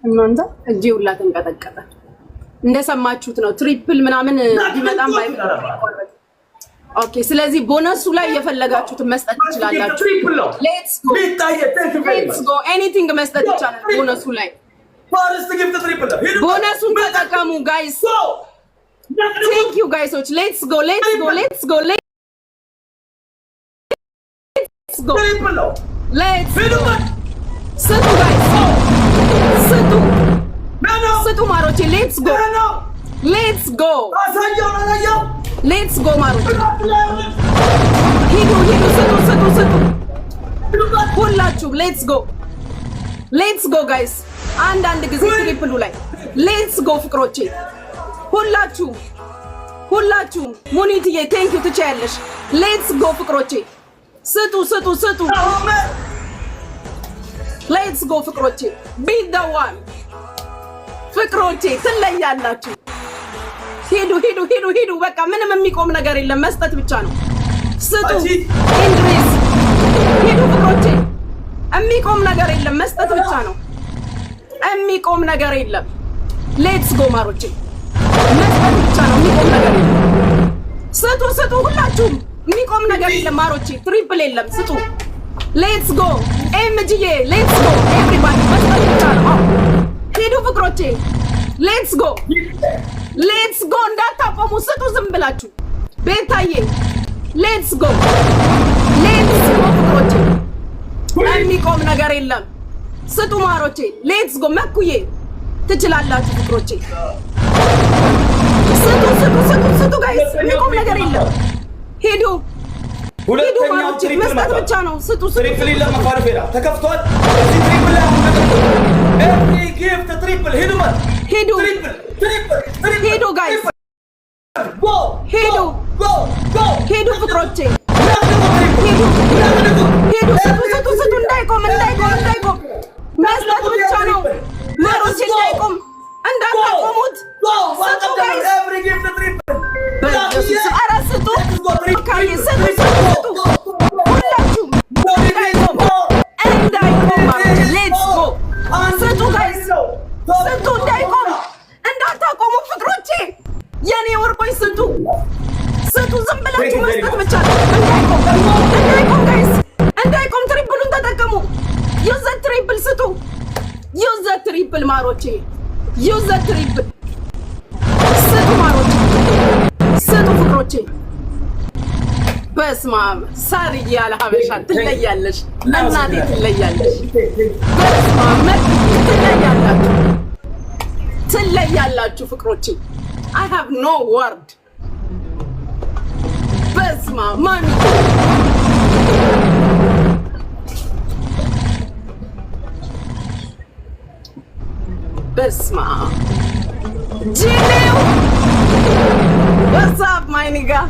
እናንተ እጄ ሁላ ተንቀጠቀጠ። እንደሰማችሁት ነው። Triple ምናምን ቢመጣም ባይመጣም። Okay። ስለዚህ ቦነሱ ላይ የፈለጋችሁትን መስጠት ትችላላችሁ። Triple ነው። Let's go, let's go። Anything መስጠት ይቻላል ቦነሱ ላይ። First gift triple ነው። ቦነሱን ተጠቀሙ guys። Thank you guys ኦች። Let's go, let's go, let's go, let's go። Triple ነው። Let's go። ስጡ guys፣ ስጡ፣ ስጡ ማሮቼ። Let's go, let's go, let's go ማሮቼ። ሂዱ ሂዱ፣ ስጡ ስጡ ስጡ ሁላችሁም። Let's go, let's go guys። አንዳንድ ጊዜ triple ኡ ላይ let's go ፍቅሮቼ፣ ሁላችሁም ሁላችሁም። ሙኒትዬ thank you፣ ትችያለሽ። Let's go ፍቅሮቼ፣ ስጡ ስጡ ስጡ። Let's go ፍቅሮቼ፣ be the one። ፍቅሮቼ ትለያላችሁ። ሂዱ ሂዱ ሂዱ ሂዱ። በቃ ምንም የሚቆም ነገር የለም፣ መስጠት ብቻ ነው። ስጡ። ኢንድሪስ ሂዱ ፍቅሮቼ፣ የሚቆም ነገር የለም፣ መስጠት ብቻ ነው። የሚቆም ነገር የለም። Let's go ማሮቼ፣ መስጠት ብቻ ነው። የሚቆም ነገር የለም። ስጡ ስጡ፣ ሁላችሁም። የሚቆም ነገር የለም ማሮቼ፣ triple የለም። ስጡ። Let's go ኤምጂዬ፣ let's go everybody፣ መስጠት ብቻ ነው። ሂዱ ፍቅሮቼ፣ let's go, let's go። እንዳታቆሙ፣ ስጡ ዝም ብላችሁ። ቤታዬ let's go, let's go ፍቅሮቼ፣ የሚቆም ነገር የለም። ስጡ ማሮቼ፣ let's go። መኩዬ ትችላላችሁ ፍቅሮቼ። ስጡ ስጡ ስጡ ስጡ guys፣ የሚቆም ነገር የለም። ሂዱ ሂዱ ማሮቼ፣ መስጠት ብቻ ነው። ስጡ ስጡ። Triple የለም። ፋርፌራ ተከፍቷል። እዚህ triple ላይ አሁን ተከፍቷል። Every gift triple ሂዱበት። ሂዱ። Triple, triple, triple። ሂዱ guys። Go። ሂዱ። Go, go። ሂዱ ፍቅሮቼ፣ ሂዱ ሂዱ፣ ስጡ ስጡ ስጡ። እንዳይቆም እንዳይቆም እንዳይቆም፣ መስጠት ብቻ ነው ማሮቼ፣ እንዳይቆም፣ እንዳታቆሙት። ስጡ guys። Every gift triple። በኢየሱስ፣ ኧረ ስጡ ካዬ፣ ስጡ ስጡ ስጡ ሁላችሁም። እንዳይቆም እንዳይቆም ማሮቼ፣ let's go። ስጡ guys፣ ስጡ፣ እንዳይቆም፣ እንዳታቆሙ ፍቅሮቼ፣ የኔ ወርቆች፣ ስጡ ስጡ። ዝም ብላችሁ መስጠት ብቻ ነው። እንዳይቆም እንዳይቆም guys፣ እንዳይቆም። Triple ኡን ተጠቀሙ። Use the triple፣ ስጡ። Use the triple ማሮቼ፣ use the triple፣ ስጡ ማሮቼ፣ ስጡ ፍቅሮቼ። በስመ አብ ሳርዬ፣ ያለ ሀበሻ ትለያለሽ፣ እናቴ ትለያለሽ። በስመ አብ ትለያላችሁ፣ ትለያላችሁ ፍቅሮቼ። I have no word። በስመ አብ ማሚ። በስመ አብ ጂኒው፣ what's up my nigga?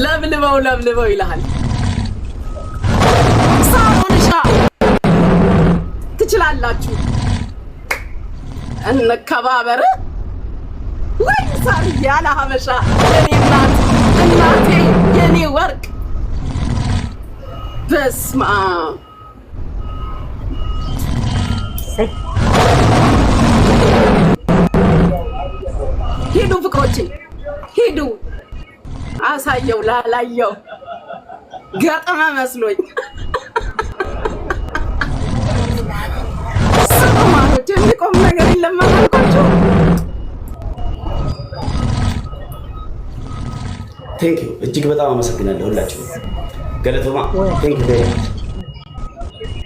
ለብልበው ለብልበው ይልሃል። ሳሮንሻ ትችላላችሁ። እንከባበር ወይ ሳርዬ፣ ያለ ሀበሻ የኔ እናት፣ እናቴ፣ የኔ ወርቅ። በስመ አብ። ሂዱ ፍቅሮቼ ሂዱ። አሳየው ላላየው ገጠመ መስሎኝ። ስጡ ማሮች፣ የሚቆም ነገር የለም አላልኳቸው። Thank you፣ እጅግ በጣም አመሰግናለሁ ሁላችሁ። Galatoomaa፣ thank you very much,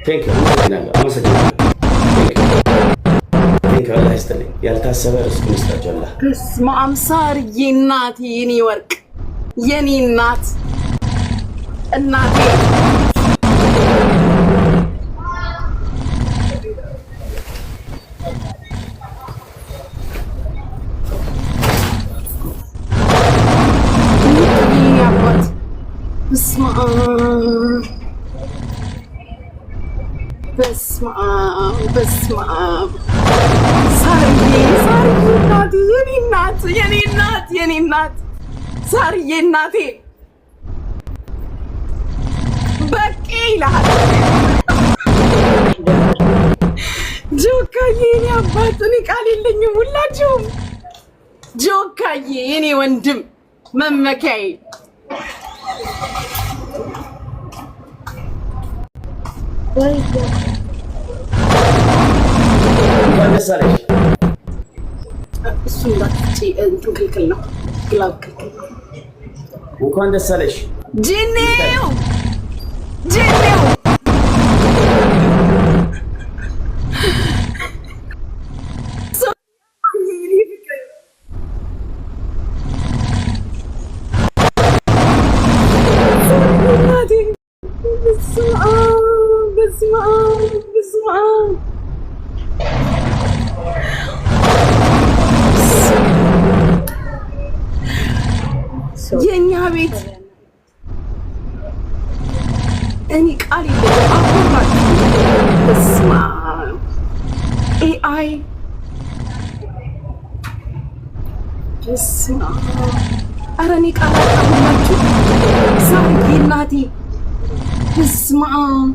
thank you። አመሰግናለሁ፣ አመሰግናለሁ። Thank you፣ አላህ ይስጥልኝ። ያልታሰበ ርስቁን ይስጣችሁ አላህ። በስመ አብ ሳርዬ፣ እናቴ፣ የኔ ወርቅ፣ የኔ እናት፣ እናቴ። የኔ አባት፣ በስመ አብ በስመ አብ በስመ አብ። ሳርዬ፣ ሳርዬ እናቴ፣ የኔ እናት፣ የኔ እናት፣ የኔ እናት ሳርዬ እናቴ፣ በቂ ይልሃል። የኔ አባት፣ እኔ ቃል የለኝም። ሁላችሁም ጆካዬ፣ የኔ ወንድም መመኪያዬ፣ እንኳን ደስ አለሽ። እሱ እንዳትጪ፣ እንትን ክልክል ነው፣ glove ክልክል ነው። እንኳን ደስ አለሽ። ጂኒው፣ ጂኒው፣ እናቴ፣ በስመ አብ፣ በስመ አብ፣ በስመ አብ። የእኛ ቤት፣ እኔ ቃል የለኝም። አኮራችሁ። በስመ አብ፣ AI፣ በስመ አብ። ኧረ እኔ ቃል አጣሁላችሁ። ሳርዬ እናቴ፣ በስመ አብ።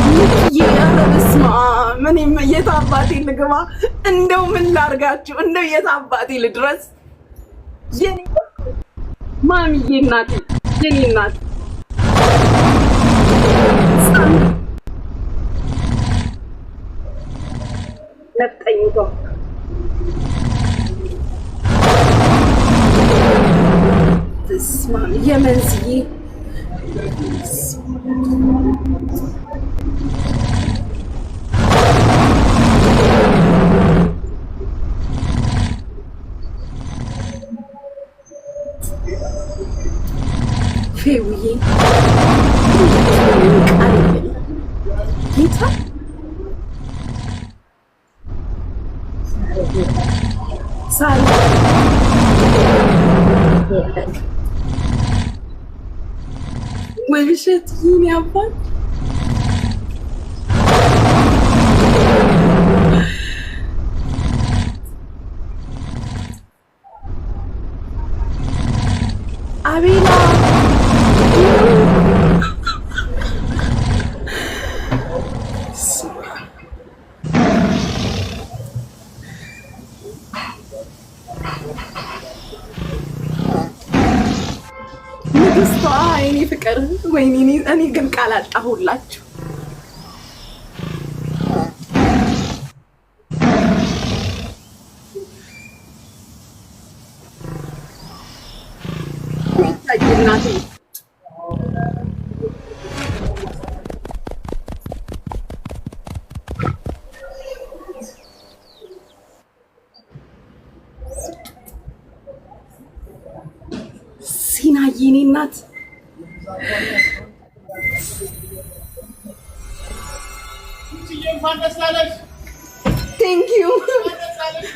ሚኪዬ፣ ኧረ በስመ አብ። እኔም የት አባቴ ልግባ? እንደው ምን ላርጋችሁ? እንደው የት አባቴ ልድረስ? የኔ ማሚዬ እናቴ፣ የኔ እናት፣ ነፍጠኝቷ፣ በስመ አብ፣ የመንዝዬ። ፌውዬ፣ ቃል የለኝም። ጌታ ሳሪ፣ ውብሸት፣ የኔ አባት። አቤላ። ንግስቷ፣ የኔ ፍቅር፣ ወይኔ እኔ ግን ቃል አጣሁላችሁ። እናቴ። ሲናዬ፣ የኔ እናት። እንኳን ደስ አለሽ። Thank you. እንኳን ደስ አለሽ።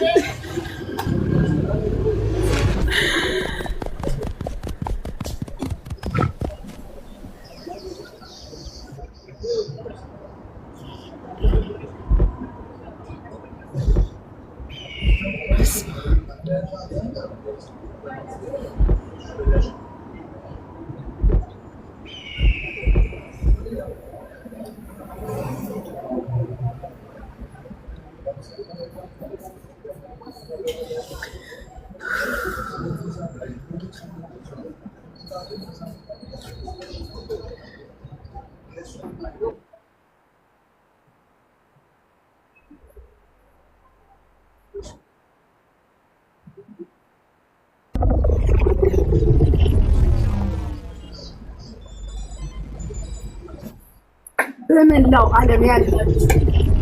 በመላው ዓለም ያላችሁ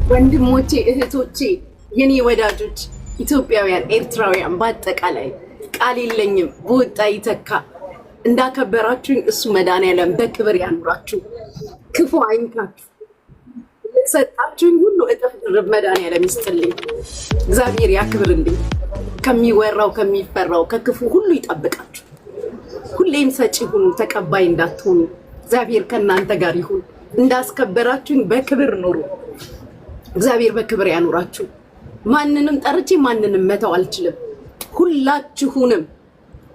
ወንድሞቼ፣ እህቶቼ፣ የኔ ወዳጆች ኢትዮጵያውያን፣ ኤርትራውያን በአጠቃላይ ቃል የለኝም። በወጣ ይተካ። እንዳከበራችሁኝ እሱ መድኃኒዓለም በክብር ያኑራችሁ፣ ክፉ አይንካችሁ። የሰጣችሁኝ ሁሉ እጥፍ ድርብ መድኃኒዓለም ይስጥልኝ። እግዚአብሔር ያክብርልኝ። ከሚወራው፣ ከሚፈራው፣ ከክፉ ሁሉ ይጠብቃችሁ። ሁሌም ሰጪ ሁኑ፣ ተቀባይ እንዳትሆኑ። እግዚአብሔር ከእናንተ ጋር ይሁን። እንዳስከበራችሁኝ በክብር ኑሩ። እግዚአብሔር በክብር ያኑራችሁ። ማንንም ጠርቼ ማንንም መተው አልችልም። ሁላችሁንም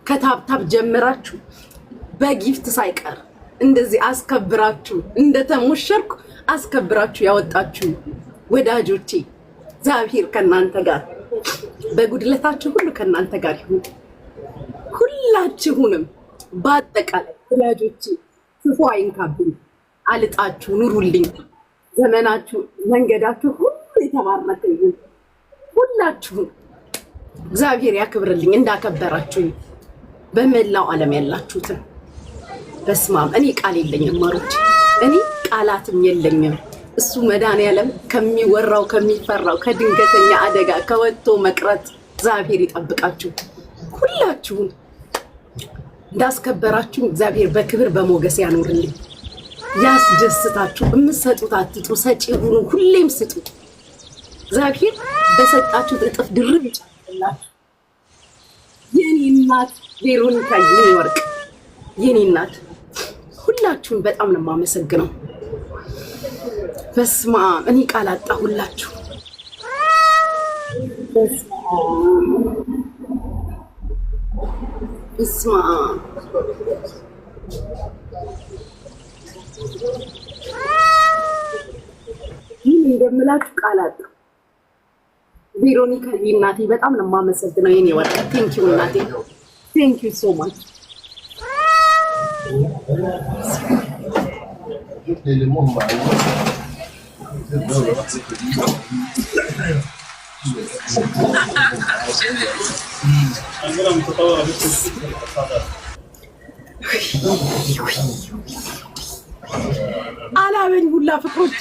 ከ tap tap ጀምራችሁ በ gift ሳይቀር እንደዚህ አስከብራችሁ፣ እንደተሞሸርኩ አስከብራችሁ ያወጣችሁ ወዳጆቼ፣ እግዚአብሔር ከእናንተ ጋር፣ በጉድለታችሁ ሁሉ ከእናንተ ጋር ይሁን። ሁላችሁንም በአጠቃላይ ወዳጆቼ ክፉ አይንካብኝ፣ አልጣችሁ፣ ኑሩልኝ። ዘመናችሁ መንገዳችሁ ሁሉ የተባረከ ይሁን። ሁላችሁም እግዚአብሔር ያክብርልኝ እንዳከበራችሁኝ በመላው ዓለም ያላችሁትን። በስማም፣ እኔ ቃል የለኝም ማሮች፣ እኔ ቃላትም የለኝም። እሱ መድኃኒዓለም ከሚወራው፣ ከሚፈራው፣ ከድንገተኛ አደጋ፣ ከወጥቶ መቅረት እግዚአብሔር ይጠብቃችሁ። ሁላችሁም እንዳስከበራችሁ እግዚአብሔር በክብር በሞገስ ያኖርልኝ፣ ያስደስታችሁ። የምትሰጡት አትጡ፣ ሰጪ ሁኑ፣ ሁሌም ስጡ። እግዚአብሔር በሰጣችሁት እጥፍ ድርብ ይጨምርላችሁ። የኔ እናት ቬሮኒካ፣ የኔ ወርቅ፣ የኔ እናት፣ ሁላችሁን በጣም ነው የማመሰግነው። በስመ አብ፣ እኔ ቃል አጣሁላችሁ። በስመ አብ፣ ምን እንደምላችሁ ቃል አጣሁ። ቬሮኒካ እናቴ በጣም ነው የማመሰግነው። የኔ ወርቅ፣ thank you እናቴ፣ thank you so much። يلموهم مع عندنا متطورة بس. አላበኝ ሁላ ፍቅሮቼ።